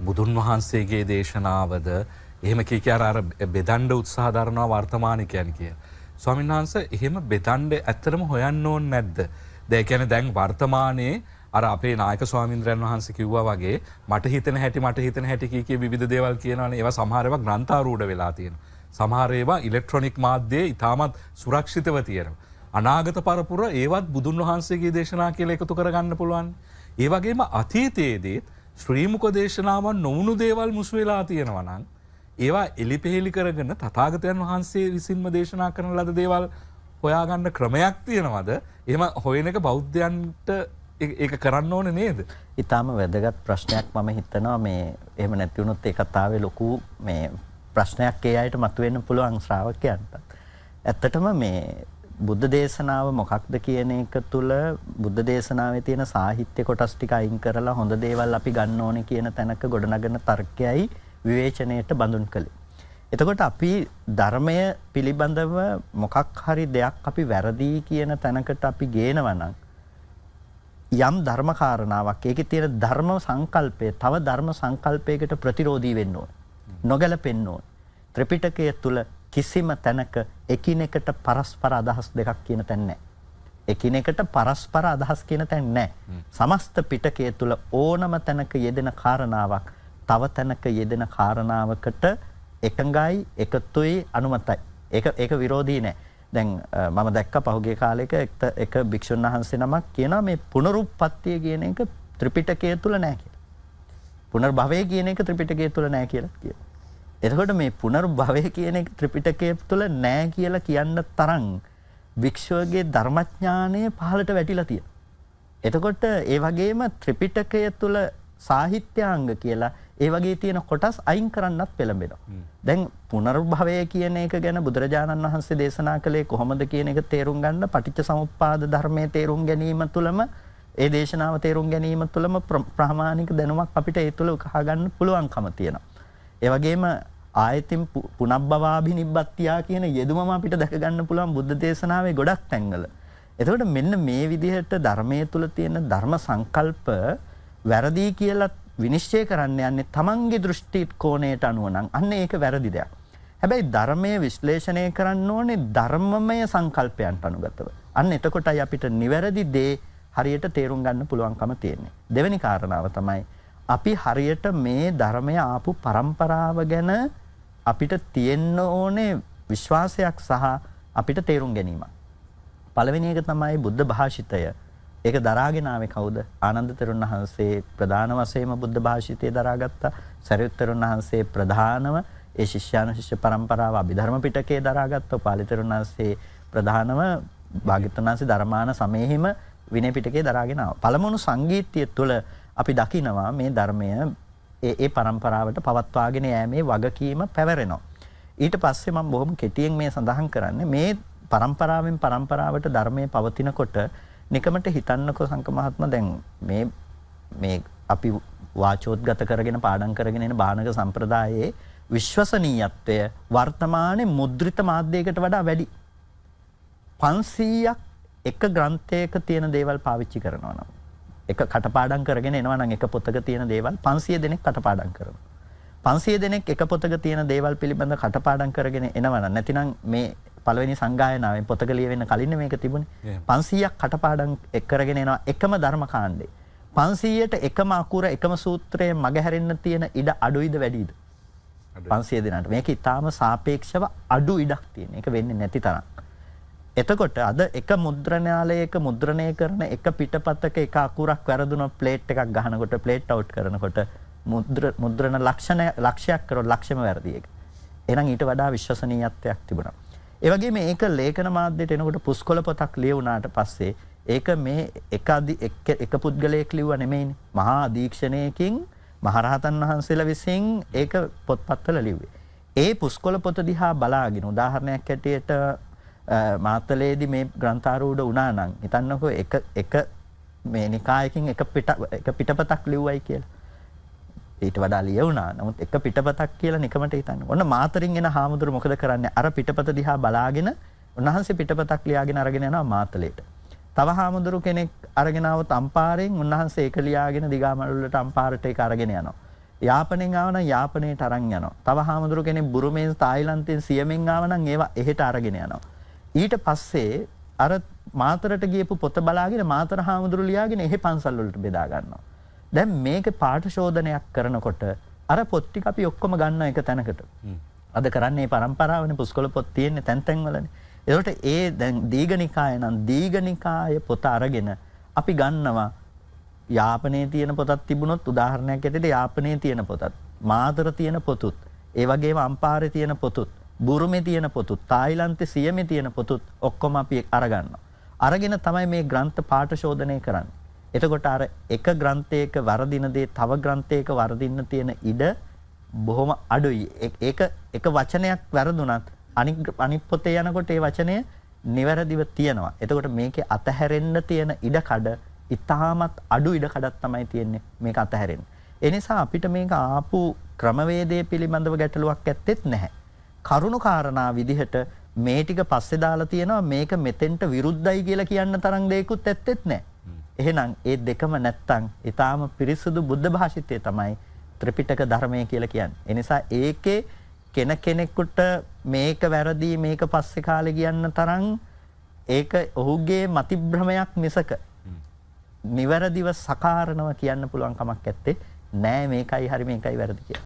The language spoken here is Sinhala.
බුදුන් වහන්සේගේ දේශනාවද එහෙම කිය කිය අර අර බෙදන්න උත්සාහ දරනවා වර්තමානිකයන් කියලා. ස්වාමීන් වහන්සේ, එහෙම බෙදන්න ඇත්තටම හොයන්න ඕනේ නැද්ද? දැන් ඒ කියන්නේ දැන් වර්තමානයේ අර අපේ නායක ස්වාමීන්ද්‍රයන් වහන්සේ කිව්වා වගේ මට හිතෙන හැටි මට හිතෙන හැටි කිය කිය විවිධ දේවල් කියනවනේ. ඒවා සමහර ඒවා ග්‍රන්ථාරූඪ වෙලා තියෙනවා. සමහර ඒවා ඉලෙක්ට්‍රොනික මාධ්‍යයේ ඉතාමත් සුරක්ෂිතව තියෙනවා. අනාගත පරපුර ඒවත් බුදුන් වහන්සේගේ දේශනා කියලා එකතු කරගන්න පුළුවන්. ඒ වගේම අතීතයේදීත් ශ්‍රී මුඛ දේශනාවන් නොවුණු දේවල් මුසු වෙලා තියෙනවා නම් ඒවා එලිපෙහෙලි කරගෙන තථාගතයන් වහන්සේ විසින්ම දේශනා කරන ලද දේවල් හොයාගන්න ක්‍රමයක් තියෙනවද? එහෙම හොයන එක බෞද්ධයන්ට ඒක කරන්න ඕනේ නේද? ඉතාම වැදගත් ප්‍රශ්නයක්. මම හිතනවා මේ එහෙම නැති වුණොත් ඒ කතාවේ ලොකු මේ ප්‍රශ්නයක් ඒ අයට මතුවෙන්න පුළුවන්, ශ්‍රාවකයන්ට. ඇත්තටම මේ බුද්ධ දේශනාව මොකක්ද කියන එක තුළ බුද්ධ දේශනාවේ තියෙන සාහිත්‍ය කොටස් ටික අයින් කරලා හොඳ දේවල් අපි ගන්න ඕනේ කියන තැනක ගොඩනගන තර්කයයි විවේචනයට බඳුන් කළේ. එතකොට අපි ධර්මය පිළිබඳව මොකක් හරි දෙයක් අපි වැරදි කියන තැනකට අපි ගේනවා නම්, යම් ධර්ම කාරණාවක්, ඒකේ තියෙන ධර්ම සංකල්පය තව ධර්ම සංකල්පයකට ප්‍රතිරෝධී වෙන්න ඕන. නොගැලපෙන්න ඕන. ත්‍රිපිටකය තුල කිසිම තැනක එකිනෙකට පරස්පර අදහස් දෙකක් කියන තැන නැහැ. එකිනෙකට පරස්පර අදහස් කියන තැන නැහැ. සමස්ත පිටකය තුල ඕනම තැනක යෙදෙන කාරණාවක් තව තැනක යෙදෙන කාරණාවකට එකඟයි, එකතුයි, අනුමතයි. ඒක ඒක විරෝධී නෑ. දැන් මම දැක්ක පහුගිය කාලෙක එක භික්ෂුන් වහන්සේ නමක් කියනවා මේ පුනරුත්පත්තිය කියන එක ත්‍රිපිටකය තුල නෑ කියලා. පුනර්භවය කියන එක ත්‍රිපිටකය තුල නෑ කියලා කියනවා. එතකොට මේ පුනර්භවය කියන එක ත්‍රිපිටකය තුල නෑ කියලා කියන්න තරම් භික්ෂුවගේ ධර්මඥානය පහළට වැටිලා තියෙනවා. එතකොට ඒ වගේම ත්‍රිපිටකය තුල සාහිත්‍යාංග කියලා ඒ වගේ තියෙන කොටස් අයින් කරන්නත් පෙළඹෙනවා. දැන් පුනර්භවය කියන එක ගැන බුදුරජාණන් වහන්සේ දේශනා කළේ කොහොමද කියන එක තේරුම් ගන්න පටිච්ච සමුප්පාද ධර්මයේ තේරුම් ගැනීම තුළම, ඒ දේශනාව තේරුම් ගැනීම තුළම ප්‍රාමාණික දැනුමක් අපිට ඒ තුළ උකහා ගන්න පුළුවන්කම තියෙනවා. ඒ වගේම ආයතින් පුනබ්බවාභිනිබ්බත්තියා කියන යෙදුමම අපිට දැක ගන්න පුළුවන් බුද්ධ දේශනාවේ ගොඩක් තැන්වල. එතකොට මෙන්න මේ විදිහට ධර්මයේ තුල තියෙන ධර්ම සංකල්ප වැරදි කියලා විනිශ්චය කරන්න යන්නේ තමන්ගේ දෘෂ්ටි කෝණයට අනුව නම් අන්න ඒක වැරදි දෙයක්. හැබැයි ධර්මය විශ්ලේෂණය කරන්න ඕනේ ධර්මමය සංකල්පයන්ට අනුගතව. අන්න එතකොටයි අපිට නිවැරදි දේ හරියට තේරුම් ගන්න පුළුවන්කම තියෙන්නේ. දෙවෙනි කාරණාව තමයි අපි හරියට මේ ධර්මය ආපු පරම්පරාව ගැන අපිට තියෙන්න ඕනේ විශ්වාසයක් සහ අපිට තේරුම් ගැනීමක්. පළවෙනි එක තමයි බුද්ධ භාෂිතය. ඒක දරාගෙන ආවේ කවුද? ආනන්ද තෙරුන් වහන්සේ ප්‍රධාන වශයෙන්ම බුද්ධ භාෂිතය දරාගත්තා. සරියුත් තෙරුන් වහන්සේ ප්‍රධානව ඒ ශිෂ්‍යානුශිෂ්‍ය පරම්පරාව අභිධර්ම පිටකය දරාගත්තා. උපාලි තෙරුන් වහන්සේ ප්‍රධානව, භාග්‍යවතුන් වහන්සේ ධර්මාන සමයෙහිම විනය පිටකය දරාගෙන ආවා. පළමුණු සංගීතය තුළ අපි දකිනවා මේ ධර්මය ඒ ඒ පරම්පරාවට පවත්වාගෙන යෑමේ වගකීම පැවරෙනවා. ඊට පස්සේ මම බොහොම කෙටියෙන් මේ සඳහන් කරන්නේ, මේ පරම්පරාවෙන් පරම්පරාවට ධර්මයේ පවතිනකොට නිකමට හිතන්නකෝ සංක මහත්මයා, දැන් මේ මේ අපි වාචෝද්ගත කරගෙන පාඩම් කරගෙන එන බානක සම්ප්‍රදායේ විශ්වසනීයත්වය වර්තමානයේ මුද්‍රිත මාධ්‍යයකට වඩා වැඩි. 500ක් එක ග්‍රන්ථයක තියෙන දේවල් පාවිච්චි කරනවා නම්, එක කටපාඩම් කරගෙන එනවා නම්, එක පොතක තියෙන දේවල් 500 දෙනෙක් කටපාඩම් කරනවා. 500 දෙනෙක් එක පොතක තියෙන දේවල් පිළිබඳ කටපාඩම් කරගෙන එනවා නම්, නැතිනම් මේ පළවෙනි සංගායනාවෙන් පොතක ලියවෙන්න කලින් මේක තිබුණේ. 500ක් කටපාඩම් එක් කරගෙන එනවා එකම ධර්ම කාණ්ඩේ. 500ට එකම අකුර, එකම සූත්‍රයේ මගහැරෙන්න තියෙන ඉඩ අඩුයිද වැඩිද? 500 දෙනාට. මේක ඉතාම සාපේක්ෂව අඩු ඉඩක් තියෙන. ඒක වෙන්නේ නැති තරම්. එතකොට අද එක මුද්‍රණාලයක මුද්‍රණය කරන එක පිටපතක එක අකුරක් වැරදුනොත්, ප්ලේට් එකක් ගහනකොට, ප්ලේට් අවුට් කරනකොට, මුද්‍රණ ලක්ෂණ ලක්ෂයක් කරොත් ලක්ෂෙම වැරදි එක. එහෙනම් ඊට වඩා විශ්වසනීයත්වයක් තිබුණා. ඒ වගේම මේක ලේඛන මාධ්‍යයට එනකොට පුස්කොළ පොතක් ලියුණාට පස්සේ ඒක මේ එක එක පුද්ගලයෙක් ලිව්වා නෙමෙයිනේ. මහා අධීක්ෂණයකින් මහරහතන් වහන්සේලා විසින් ඒක පොත්පත්වල ලිව්වේ. ඒ පුස්කොළ පොත දිහා බලාගෙන, උදාහරණයක් හැටියට මාතලේදී මේ ග්‍රන්ථාරූඪ වුණා නම්, හිතන්නකෝ එක එක මේ නිකායකින් එක පිටපතක් ලිව්වයි කියලා. ඊට වඩා ලියවුණා. නමුත් එක පිටපතක් කියලා නිකමට හිතන්න. ඔන්න මාතරින් එන හාමුදුරු මොකද කරන්නේ? අර පිටපත දිහා බලාගෙන උන්වහන්සේ පිටපතක් ලියාගෙන අරගෙන යනවා මාතලේට. තව හාමුදුරු කෙනෙක් අරගෙන ආවොත් අම්පාරෙන්, උන්වහන්සේ ඒක ලියාගෙන දිගාමඩුල්ලට, අම්පාරට ඒක අරගෙන යනවා. යාපනයෙන් ආව නම් යාපනයට අරන් යනවා. තව හාමුදුරු කෙනෙක් බුරුමෙන්, තායිලන්තෙන්, සියමෙන් ආව නම් ඒවා එහෙට අරගෙන යනවා. ඊට පස්සේ අර මාතරට ගියපු පොත බලාගෙන මාතර හාමුදුරු ලියාගෙන එහෙ පන්සල් වලට බෙදා ගන්නවා. දැන් මේක පාඨ ශෝධනයක් කරනකොට අර පොත් ටික අපි ඔක්කොම ගන්න එක තැනකට. අද කරන්නේ මේ පරම්පරාවනේ, පුස්කොළ පොත් තියෙන්නේ තැන් තැන් වලනේ. ඒකට ඒ දැන් දීඝනිකාය නම් දීඝනිකාය පොත අරගෙන අපි ගන්නවා. යාපනයේ තියෙන පොතක් තිබුණොත් උදාහරණයක් ඇටියට යාපනයේ තියෙන පොතත්, මාතර තියෙන පොතුත්, ඒ වගේම අම්පාරේ තියෙන පොතුත්, බුරුමේ තියෙන පොතුත්, තායිලන්තේ සියමේ තියෙන පොතුත් ඔක්කොම අපි අරගන්නවා. අරගෙන තමයි මේ ග්‍රන්ථ පාඨ ශෝධනය කරන්නේ. එතකොට අර එක ග්‍රන්ථයක වරදින දේ තව ග්‍රන්ථයක වරදින්න තියෙන ඉඩ බොහොම අඩුයි. ඒක එක වචනයක් වැරදුනත් අනික් පොතේ යනකොට ඒ වචනය නිවැරදිව තියෙනවා. එතකොට මේකේ අතහැරෙන්න තියෙන ඉඩ කඩ ඉතාමත් අඩු ඉඩ කඩක් තමයි තියෙන්නේ මේක අතහැරෙන්න. ඒ නිසා අපිට මේක ආපු ක්‍රමවේදය පිළිබඳව ගැටලුවක් ඇත්තෙත් නැහැ. කරුණු කාරණා විදිහට මේ ටික පස්සේ දාලා තියෙනවා, මේක මෙතෙන්ට විරුද්ධයි කියලා කියන්න තරම් දෙයක්වත් ඇත්තෙත් නැහැ. එහෙනම් ඒ දෙකම නැත්තම් ඊටාම පිරිසුදු බුද්ධ භාෂිතය තමයි ත්‍රිපිටක ධර්මය කියලා කියන්නේ. ඒ නිසා ඒකේ කෙනෙකුට මේක වැරදි මේක පස්සේ කාලේ කියන්න තරම් ඒක ඔහුගේ මතිભ්‍රමයක් මිසක නිවැරදිව සකාරණව කියන්න පුළුවන් කමක් නැත්තේ නෑ, මේකයි හරි මේකයි වැරදි කියලා.